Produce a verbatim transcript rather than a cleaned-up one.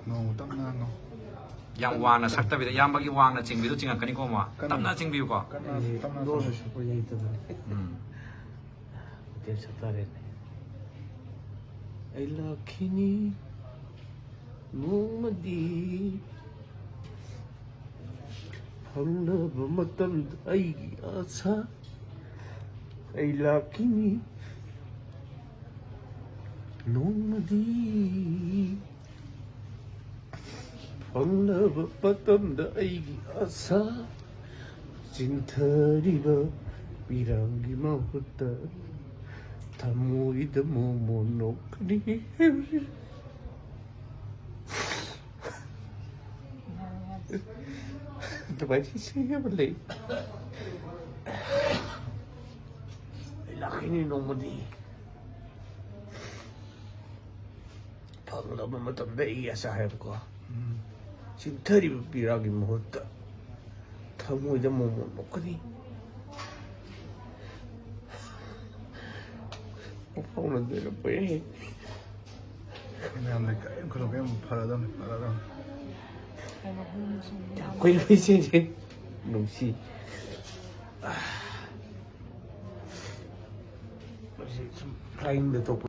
ꯅꯣ, ꯇꯞꯅ ꯅꯣ꯫ ꯌꯥꯝ ꯋꯥꯡꯅ ꯁꯛꯇꯕꯤꯗ ꯏꯌꯥꯝꯕꯒꯤ ꯋꯥꯡꯅ ꯆꯤꯡꯕꯤꯗꯣ ꯆꯤꯡꯉꯛꯀꯅꯤꯀꯣ, ꯑꯃ ꯀꯟꯅ꯫ ꯇꯞꯅ ꯆꯤꯡꯕꯤꯌꯨꯀꯣ꯫ ꯀꯟꯅ, ꯇꯞꯅ ꯅꯣꯠꯁꯨ ꯇꯧꯁꯤ꯫ ꯁꯛꯄ ꯍꯩꯇꯕꯅꯤ꯫ ꯎꯝ꯫ ꯍꯣꯇꯦꯜ ꯁꯛ ꯇꯥꯔꯦꯅꯦ꯫ ꯑꯩ ꯂꯥꯛꯈꯤꯅꯤ ꯅꯣꯡꯃꯗꯤ, ꯐꯪꯂꯕ ꯃꯇꯝꯗ ꯑꯩꯒꯤ ꯑꯁꯥ꯫ ꯑꯩ ꯂꯥꯛꯈꯤꯅꯤ ꯅꯣꯡꯃꯗꯤ, ꯐꯪꯂꯕ ꯃꯇꯝꯗ ꯑꯩꯒꯤ ꯑꯁꯥ꯫ ꯆꯤꯟꯊꯔꯤꯕ ꯄꯤꯔꯥꯡꯒꯤ ꯃꯍꯨꯠꯇ ꯊꯃꯣꯏꯗ ꯃꯣꯃꯣꯟ ꯅꯣꯛꯀꯅꯤ꯫ ꯑꯗꯨꯃꯥꯏꯅ ꯏꯁꯩ ꯑꯃ ꯂꯩ꯫ ꯑꯩ ꯂꯥꯛꯈꯤꯅꯤ ꯅꯣꯡꯃꯗꯤ, ꯐꯪꯂꯕ ꯃꯇꯝꯗ ꯑꯩꯒꯤ ꯑꯁꯥ ꯍꯥꯏꯕꯀꯣ꯫ ꯆꯤꯟꯊꯔꯤꯕ ꯄꯤꯔꯥꯡꯒꯤ ꯃꯍꯨꯠꯇ ꯊꯃꯣꯏꯗ ꯃꯣꯃꯣꯟ ꯅꯣꯛꯀꯅꯤ꯫ ꯐꯥꯎꯅꯗꯅ ꯄꯣꯛꯑꯦ꯫ ꯃꯌꯥꯝ ꯂꯩꯀꯥꯏ ꯑꯃ ꯈꯨꯗꯣꯡ ꯀꯔꯤꯝ ꯐꯔꯗꯝꯅꯤ, ꯐꯔꯗꯝꯅꯤ꯫ ꯌꯥꯝ ꯀꯨꯏꯔꯕ ꯏꯆꯦꯁꯦ ꯅꯨꯡꯁꯤ꯫ ꯍꯧꯖꯤꯛ ꯁꯨꯝ ꯐ꯭ꯂꯥꯏꯡꯗ ꯇꯣꯛꯄ꯫